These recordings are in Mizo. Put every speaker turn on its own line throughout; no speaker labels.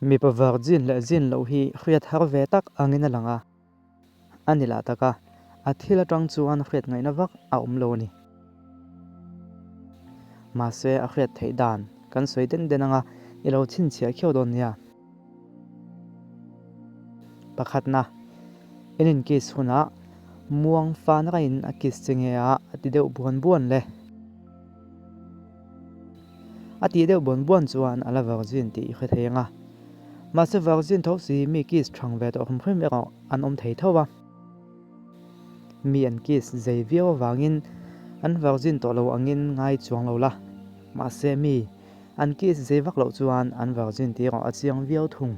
Mipa virgin leh zin loh hi hriat har ve tak angin a lang a, a ni lah tak a, a thil atang chuan hriat ngaihna vak a awm lo a ni. Mahse a hriat theih dan kan sawi den den anga i lo chhinchhiah khiau dawn nia. Pakhatna, in in kiss hunah muang fan raiin a kiss che nge a a ti deuh buan buan le. A tih deuh buan buan chuan a la virgin tih i hre thei ang a. Mahse virgin tho si mi kiss thang ve tawh hrim hrim erawh an awm thei tho a. Mi an kiss zei viau avangin an virgin tawh lo angin ngai chuang lo la. Mahse mi an kiss zei vak loh chuan an virgin tih erawh a chiang viau thung.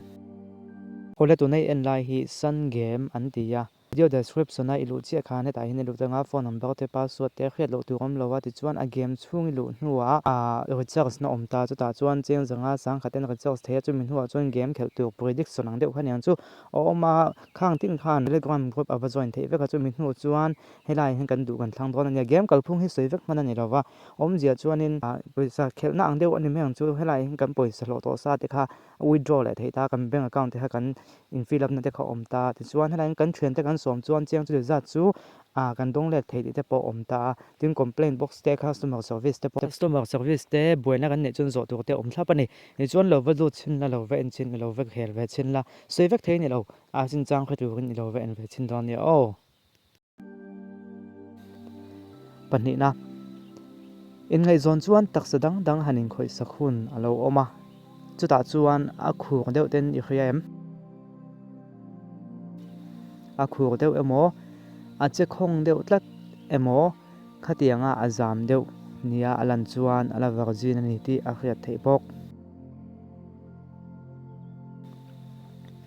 Awle tuna i en lai hi Sun Game an ti a. Video description a i luh chiah khan hetah hian i lut anga phone number te password te hriat loh tur awm lo a tichuan a game chhung i luh hnuah ah recharge na awm ta chutah chuan cheng zanga sangkhat ten recharge thei a chumi hnuah chuan game khelh tur prediction ang deuh kha aniang chu a awm a khang tin khan telegram group a va join theih vek a chumi hnuah chuan helaiah hian kan duh kan thlang dawn a nia game kalphung hi sawi vek hman a ni lo va awmzia chuanin ah pawisa khelhna ang deuh a ni mai ang chu helaiah hian kan pawisa hlawh tawh sa te kha withdraw leh theih ta kan bank account te kha kan in fill up na te kha awm ta tichuan helaiin kan thian te kan sawm chuan chiang chu zat chu ah kan dawng let thei tih te pawh awm ta a tin complaint box te customer service te pawh customer service te buaina kan neih chuan zawh tur te awm thlap a ni tichuan lo va lut chhin la lo va en chhin lo va khel ve chhin la sawi vek thei a ni lo a chinchang hre turin i lo va en ve chhin dawn nia aw. Pahnihna, inngaihzawn chuan taksa dang dang han inkhawihsak hun a lo awm a, chutah chuan a khur deuh ten i hria em? A khur deuh emaw, a che khawng deuh tlat emaw, khatianga a zam deuh nia a lan chuan a la virgin a ni tih a hriat theih bawk.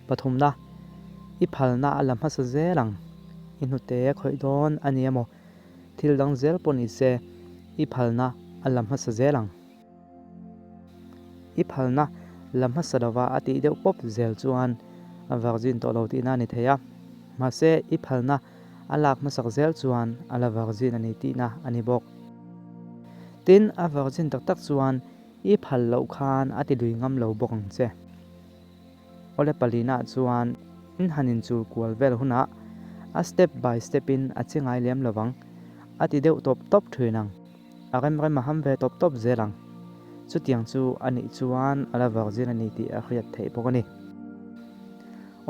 Pathumna, I phalna a la hmasa zel ang. I hnute a khawih dawn a ni emaw, thil dang zel pawh ni se, i phalna a la hmasa zel ang. I phalna la hmasa lova a tih deuh pawp zel chuan a virgin tawh lo tihna a ni thei a. Mahse, i phalna a lak hmasak zel chuan a la virgin a ni tihna a ni bawk. Tin, a virgin tak tak chuan I phal loh khan a ti lui ngam lo bawk ang che. Awle palina chuan in han inchul kual vel hunah a step by step in a che ngai lem lovang, a ti deuh tawp tawp thin ang, a rem rem a ham ve tawp tawp zel ang. Chutiang chu a nih chuan a la virgin a ni tih a hriat theih bawk a ni.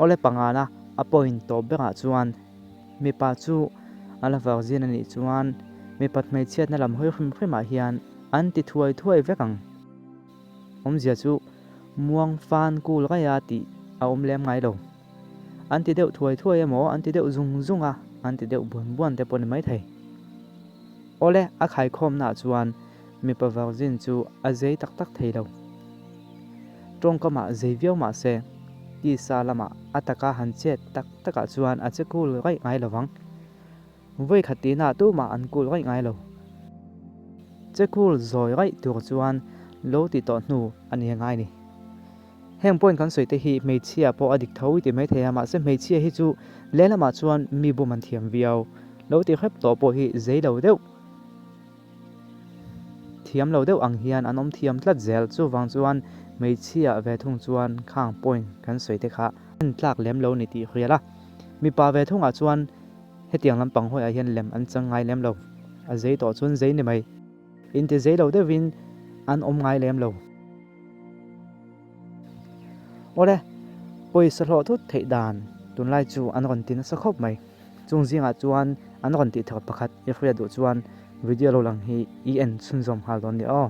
Awle pangana a point tawp berah chuan mipa chu a la virgin a nih chuan mipat hmeichhiatna lam hawi hrim hrimah hian An ti thuai thuai vek ang. Awmzia chu muang fan kul raih a tih a awm lem ngai lo. An ti deuh thuai thuai emaw, an ti deuh zung zung a, an ti deuh buan buan te pawh ni maithei. Awle, a khaikhawmnaah chuan mipa virgin chu a zei tak tak thei lo. Tawngkamah zei viau mah se, tisa lamah a taka han chet tak takah chuan a che kul raih ngai lo vang. Vawi khat tihna tumah an kul raih ngai lo. Che kul zawi raih tur chuan lo ti tawh hnu a ni ngai ni. Heng point kan sawi te hi hmeichhia pawh a dik tho i ti mai thei a, mahse hmeichhia hi chu lehlamah chuan mi bum an thiam viau. Lo ti hrep tawh pawh hi zei lo deuh, thiam lo deuh ang hian an awm thiam tlat zel. Chuvang chuan hmeichhia ve thung chuan khang point kan sawi te kha en tlak lem lo ni tih hrial a. Mipa ve thungah chuan Hetiang lampang hawiah hian lem an chang ngai lem lo. A zei tawh chuan zei ni mai. Inti zei lo deuhin an awm ngai lem lo. Awle, pawisa hlawh thut theih dan tunlai chu an rawn ti nasa khawp mai. Chung zingah chuan an rawn tih thar pakhat i hriat duh chuan video lo lang hi i en chhunzawm nghal dawn nia aw.